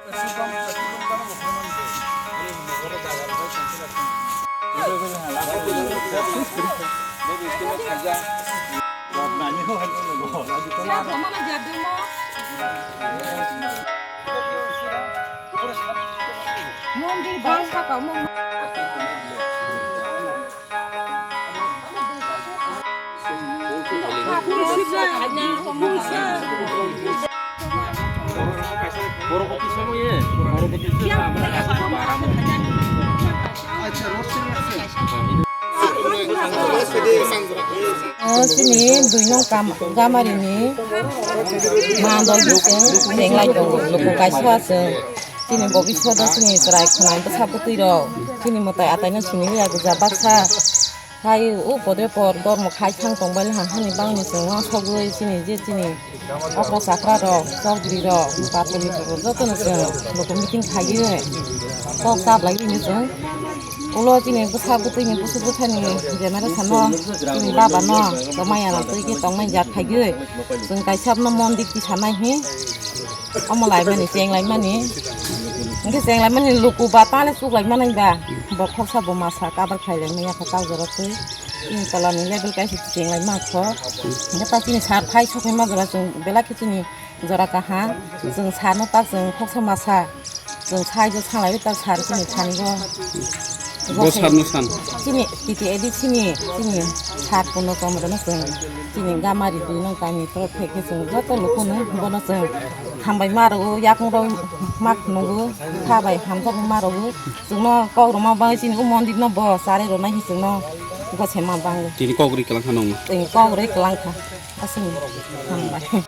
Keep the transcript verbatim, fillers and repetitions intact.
O chini dui nong kam-, gamari ni mandal bising chenglai tongo, luku kaisa aswng. Chini bobiswado chini chwrai khwnai bwsa bwtwi rok chini mwtai atai no simi ya gwja baksa. Hai o podre por dormo khai thang tong bai hang hani bangni chwng uansugwi chini je chini okra chakra rok, chokdri rok, patoli rok joto no chwng luku meeting khaiwi kok chap lai bini chwng. Ulo chini bwsa bwtwi ni bwswk bwsa ni generation no chini baba no tongmani ya twi khe tongmani ya khaiwi chwng kaisa no mondir tisanai hi. Omo laimani, cheng laimani. Hingke cheng laimani luku ba tale chuk laimani ba. Bo khoksa bo masa kabar khai laimani yakho tak jora twi. Chini tola ni level kaisa cheng laima kho. Hingke ta chini sar phai sokma jora chwng belai khe chini jora kaham. Chwng sar no tak chwng khoksa masa. Chwng sai jo sanglai ta sar chini thani bo. Bo sar no san. Chini titi edi chini, chini sar kono tomro no chwng. Chini gamari dui nong kami toro phek khe chwng joto luku no bono chwng hambai ma rwo, yakung rok ma khunungo, kha bai hamjak ma rwo. Chwngno kok rwma bai chini o mondir no bo chari rwnai hi chwngno gose ma bango. Tini kok ri kwlang kha nong. Tini kok ri kwlang kha. Aswk hambai.